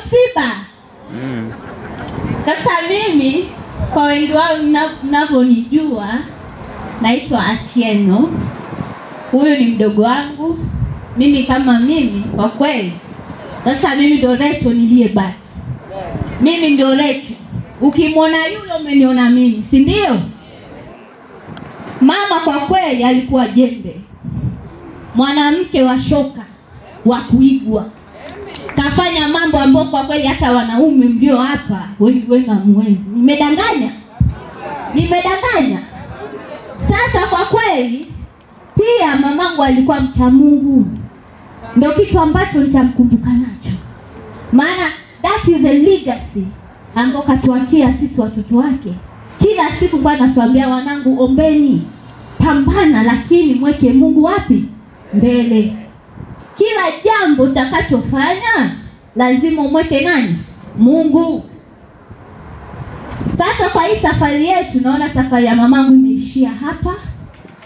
msiba? Sasa mimi kwa wengi wao mnavyonijua naitwa Atieno. Huyu ni mdogo wangu. Mimi kama mimi kwa kweli. Sasa mimi ndio Recho niliyebaki. Mimi ndio Recho. Ukimwona yule umeniona mimi, si ndio? Mama kwa kweli alikuwa jembe. Mwanamke wa shoka, wa kuigwa. Kafanya mambo ambayo kwa kweli hata wanaume mlio hapa wengi wenu hamwezi. Nimedanganya? Nimedanganya? Sasa kwa kweli pia mamangu alikuwa mcha Mungu. Ndio kitu ambacho nitamkumbuka nacho. Maana that is a legacy ambayo katuachia sisi watoto wake. Kila siku kwa anatuambia wanangu, ombeni, pambana, lakini mweke Mungu wapi? Mbele. Kila jambo utakachofanya lazima umweke nani? Mungu. Sasa kwa hii safari yetu naona safari ya mamangu imeishia hapa,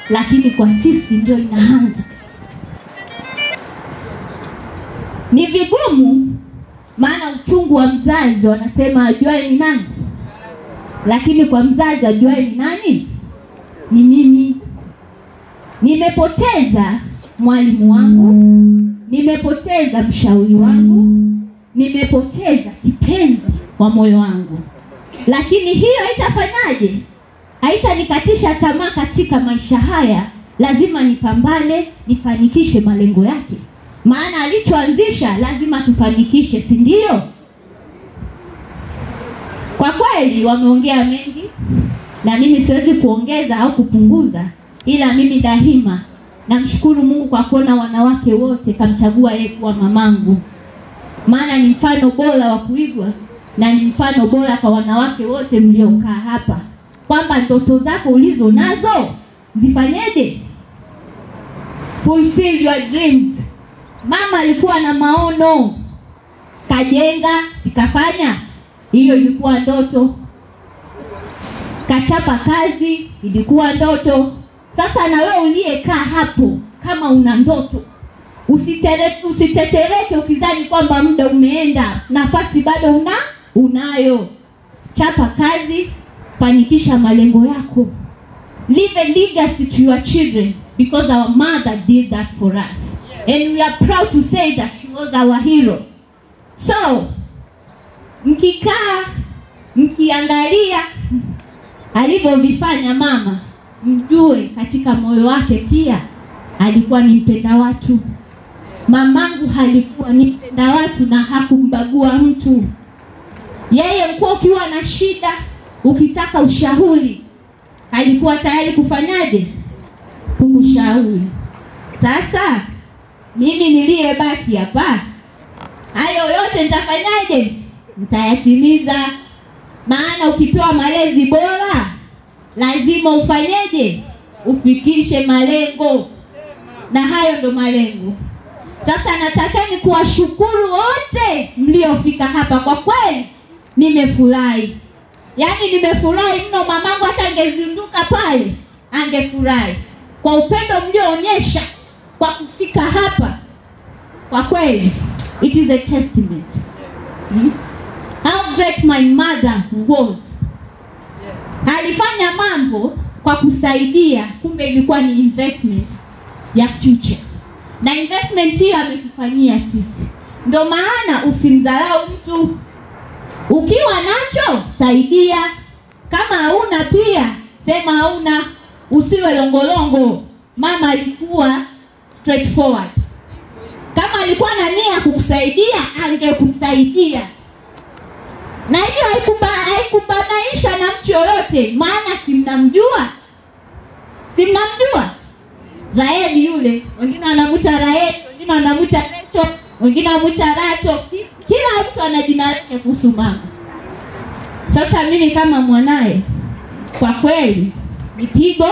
lakini kwa sisi ndio inaanza. Ni vigumu, maana uchungu wa mzazi wanasema ajuaye ni nani? Lakini kwa mzazi ajuaye ni nani? Ni mimi. Nimepoteza mwalimu wangu, nimepoteza mshauri wangu, nimepoteza kipenzi wa moyo wangu. Lakini hiyo haitafanyaje? Haitanikatisha tamaa katika maisha haya. Lazima nipambane, nifanikishe malengo yake. Maana alichoanzisha lazima tufanikishe, si ndio? Kwa kweli wameongea mengi na mimi siwezi kuongeza au kupunguza, ila mimi daima namshukuru Mungu kwa kuona wanawake wote kamchagua yeye kuwa mamangu. Maana ni mfano bora wa kuigwa na ni mfano bora kwa wanawake wote mliokaa hapa, kwamba ndoto zako ulizo nazo zifanyeje? Fulfill your dreams. Mama alikuwa na maono, kajenga, sikafanya. Hiyo ilikuwa ndoto. Kachapa kazi, ilikuwa ndoto. Sasa na wewe uliyekaa hapo, kama una ndoto, usitetereke ukizani kwamba muda umeenda, nafasi bado unayo. Chapa kazi, fanikisha malengo yako. Leave a legacy to your children, because our mother did that for us. And we are proud to say that she was our hero. So, mkikaa, mkiangalia alivyovifanya mama, mjue katika moyo wake pia alikuwa ni mpenda watu. Mamangu alikuwa ni mpenda watu na hakumbagua mtu. Yeye mkuu ukiwa na shida, ukitaka ushauri, alikuwa tayari kufanyaje? Kukushauri. Sasa mimi niliyebaki hapa, hayo yote nitafanyaje? Nitayatimiza. Maana ukipewa malezi bora lazima ufanyeje? Ufikishe malengo. Na hayo ndo malengo. Sasa nataka ni kuwashukuru wote mliofika hapa. Kwa kweli nimefurahi. Yaani nimefurahi mno. Mamangu hata angezinduka pale angefurahi kwa upendo mlioonyesha kwa kufika hapa. Kwa kweli it is a testament. How great my mother was. Alifanya mambo kwa kusaidia, kumbe ilikuwa ni investment ya future. Na investment hiyo ametufanyia sisi. Ndio maana usimdharau mtu. Ukiwa nacho saidia, kama hauna pia sema hauna, usiwe longolongo. Mama alikuwa straightforward. Kama alikuwa na nia kukusaidia angekusaidia. Na hiyo haikubanaisha na mtu yoyote, maana si mnamjua. Si mnamjua? Raeli yule, wengine wanamuita Raeli, wengine wanamuita Recho, wengine wanamuita Racho. Kila mtu ana jina lake kuhusu mama. Sasa mimi kama mwanae, kwa kweli ni pigo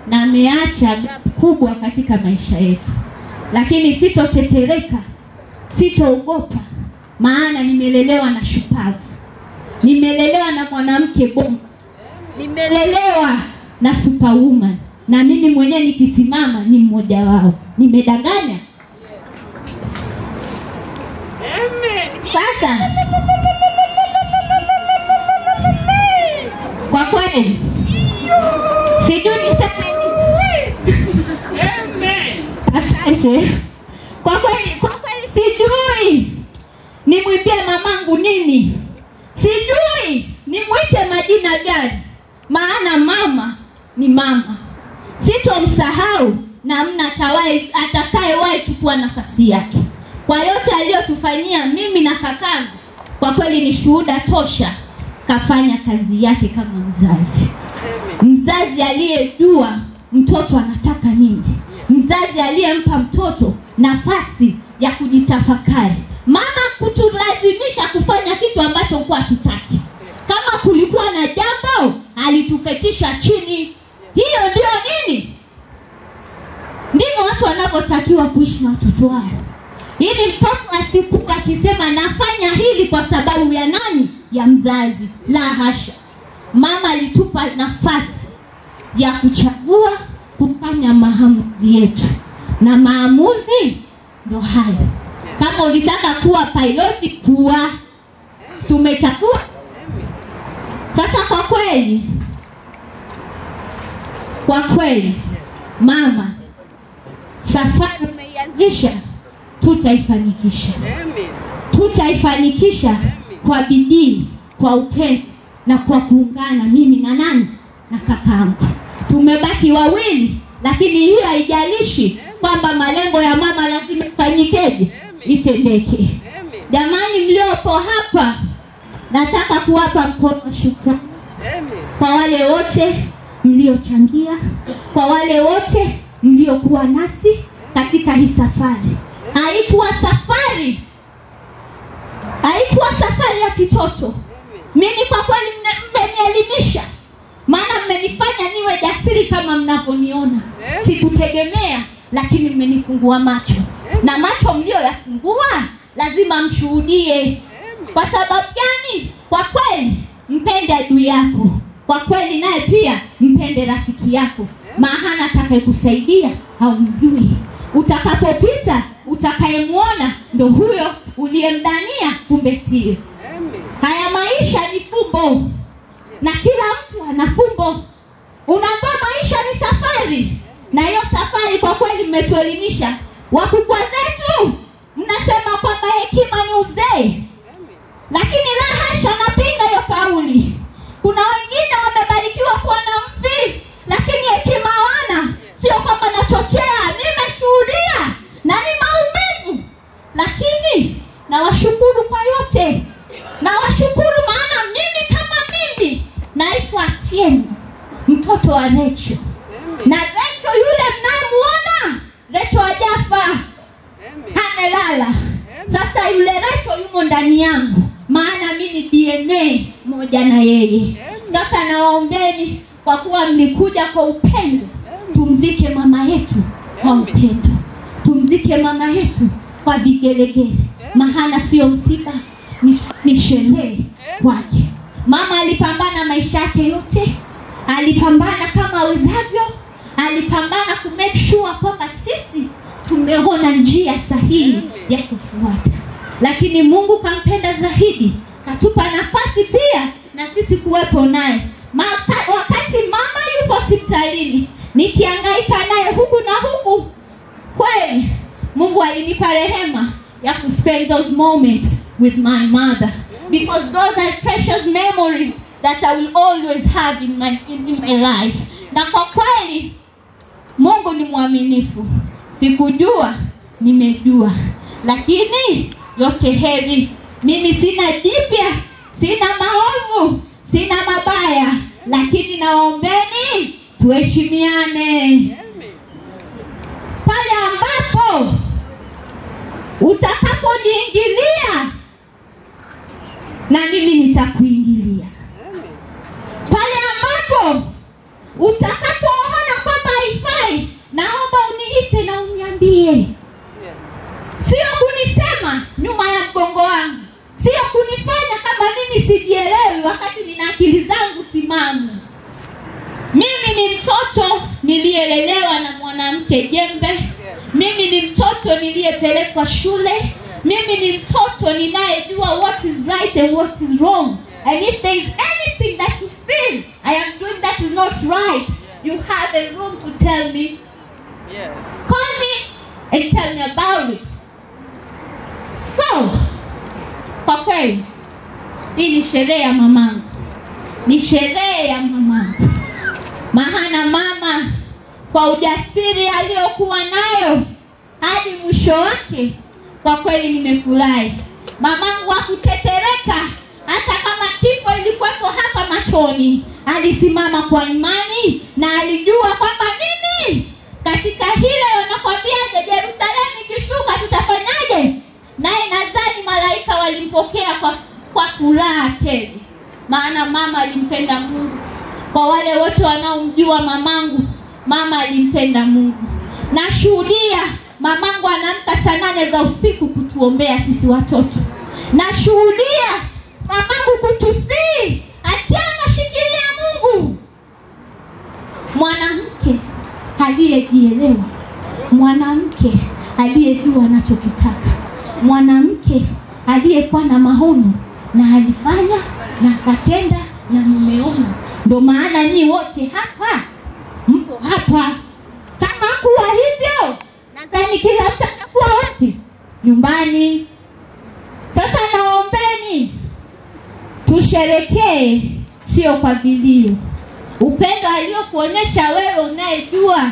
na ameacha gap kubwa katika maisha yetu. Lakini sitotetereka, sitoogopa, maana nimelelewa na shupavu. Nimelelewa na mwanamke bomba. Nimelelewa na superwoman. Na mimi mwenyewe nikisimama ni mmoja wao. Nimedanganya? Amen. Sasa kwa kweli sijui niseme nini. Amen. Asante. Kwa kweli sijui nimwimbie mamangu nini, sijui nimwite majina gani, maana mama ni mama. Sitomsahau na hamna atakayewahi chukua nafasi yake. Kwa yote aliyotufanyia mimi na kakangu, kwa kweli ni shuhuda tosha. Kafanya kazi yake kama mzazi. Mzazi aliyejua mtoto anataka nini, mzazi aliyempa mtoto nafasi ya kujitafakari. Mama kutulazimisha kufanya kitu ambacho kwa hatutaki. Kama kulikuwa na jambo alituketisha chini. Hiyo ndio nini? Ndivyo watu wanavyotakiwa kuishi na watoto wao. Ili mtoto asikuwa akisema nafanya hili kwa sababu ya nani? Ya mzazi. La hasha. Mama alitupa nafasi ya kuchagua kufanya maamuzi yetu. Na maamuzi ndo hayo. Kama ulitaka kuwa piloti, kuwa. Si umechagua? Sasa kwa kweli mama, safari umeianzisha, tutaifanikisha. Tutaifanikisha kwa bidii, kwa upendo na kwa kuungana mimi na nani? Na kakangu. Tumebaki wawili, lakini hiyo haijalishi kwamba malengo ya mama lazima ifanyikeje, itendeke. Jamani mliopo hapa, nataka kuwapa mkono wa shukrani kwa wale wote mliochangia, kwa wale wote mliokuwa nasi katika hii safari. Haikuwa safari ya kitoto. Mimi kwa kweli mmenielimisha, maana mmenifanya niwe jasiri kama mnavyoniona. Sikutegemea, lakini mmenifungua macho. Na macho mlioyafungua lazima mshuhudie. Kwa sababu gani? Kwa kweli mpende adui yako, kwa kweli naye pia mpende rafiki yako, maana atakayekusaidia haumjui. Utakapopita utakayemuona ndo huyo uliyemdania, kumbe sio. Haya maisha ni fumbo, na kila mtu ana fumbo. Unaambiwa maisha ni safari, na hiyo safari kwa kweli mmetuelimisha. Wakubwa zetu mnasema kwamba hekima ni uzee, lakini la hasha, napinga hiyo kauli. Kuna wengine wamebarikiwa kuwa na mvi, lakini hekima hawana. Sio kwamba nachochea, nimeshuhudia na ni maumivu, lakini nawashukuru kwa yote. Nawashukuru maana mimi kama mimi naitwa Atieno, mtoto wa Recho. Na Recho yule mnayemuona, Recho hajafa, amelala. Sasa yule Recho yumo ndani yangu, maana mimi ni DNA moja na yeye. Sasa nawaombeni, kwa kuwa mlikuja kwa upendo, tumzike mama yetu kwa upendo, tumzike mama yetu kwa vigelegele, maana sio msiba, ni sherehe kwake. Mama alipambana maisha yake yote, alipambana kama awezavyo, alipambana ku make sure kwamba sisi tumeona njia sahihi ya kufuata. Lakini Mungu kampenda zaidi, katupa nafasi pia na sisi kuwepo naye. Wakati mama yupo hospitalini, nikihangaika naye huku na huku, kweli Mungu alinipa rehema ya ku spend those moments with my mother, because those are precious memories that I will always have in my life. Na kwa kweli Mungu ni mwaminifu. Sikujua, nimejua, lakini yote heri. Mimi sina jipya, sina maovu, sina mabaya, lakini naombeni tuheshimiane. Pale ambapo utakaponiingilia, na mimi nitakuingilia. Pale ambapo utakapoona kwamba haifai, naomba uniite na uniambie. Sio kunisema nyuma ya mgongo wangu, sio kunifanya kama mimi sijielewi wakati nina akili zangu timamu. Mimi ni mtoto niliyelelewa na mwanamke jembe. Mimi ni mtoto niliyepelekwa shule. Mimi ni mtoto ninayejua what is right and what is wrong. And if there is anything that you feel I am doing that is not right, you have a room to tell me. Yes. Call me and tell me about it. So, kwa kweli, hii ni sherehe ya mamangu. Ni sherehe ya mamangu. Maana mama kwa ujasiri aliyokuwa nayo hadi mwisho wake, kwa kweli nimefurahi. Mamangu hakutetereka hata kama kifo ilikuwepo hapa machoni. Alisimama kwa imani na alijua kwamba mimi katika hile wanakwambia Yerusalemu ikishuka tutafanyaje? Naye nadhani malaika walimpokea kwa furaha tele. Maana mama alimpenda Mungu. Kwa wale wote wanaomjua mamangu, mama alimpenda Mungu. Nashuhudia mamangu anaamka saa 8 za usiku kutuombea sisi watoto. Nashuhudia mamangu kutusii, atiana shikilia Mungu. Mwanamke aliyejielewa, mwanamke aliyejua anachokitaka, mwanamke aliyekuwa na maono na alifanya na akatenda na mumeona. Ndio maana nyi wote hapa mpo hapa. Kama kuwa hivyo, nadhani kila mtu atakuwa wapi? Nyumbani. Sasa naombeni tusherekee, sio kwa vilio. Upendo aliyokuonyesha wewe unayejua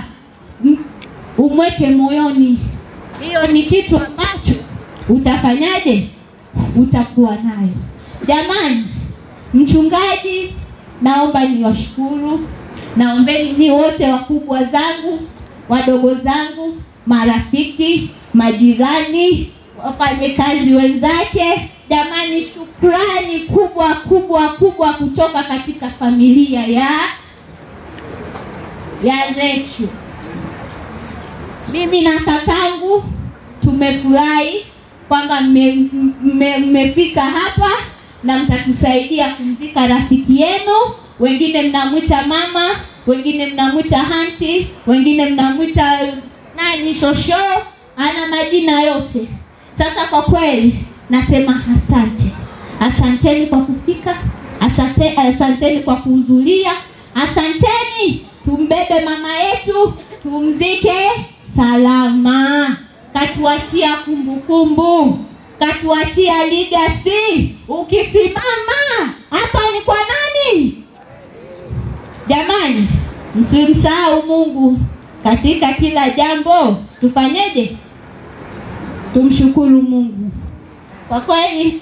umweke moyoni. Hiyo ni kitu ambacho utafanyaje? Utakuwa nayo. Jamani, mchungaji, naomba niwashukuru. Naombeni ni wote wakubwa zangu, wadogo zangu, marafiki, majirani, wafanyakazi wenzake. Jamani, shukrani kubwa kubwa kubwa kutoka katika familia ya Recho. Mimi na kakangu tumefurahi kwamba mmefika hapa na mtatusaidia kumzika rafiki yenu. Wengine mnamuita mama, wengine mnamuita auntie, wengine mnamuita nani, shosho, ana majina yote. Sasa kwa kweli nasema asante. Asanteni kwa kufika, asanteni kwa kuhudhuria, asanteni. Tumbebe mama yetu, tumzike salama. Katuachia kumbukumbu, katuachia legacy. Ukisimama hapa ni kwa nani? Jamani, msimsahau Mungu katika kila jambo. Tufanyeje? Tumshukuru Mungu. Kwa kweli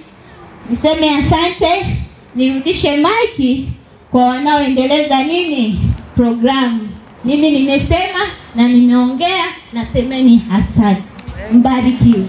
niseme asante, nirudishe maiki kwa wanaoendeleza nini programu. Mimi nimesema na nimeongea, nasemeni asante. Mbarikiwe.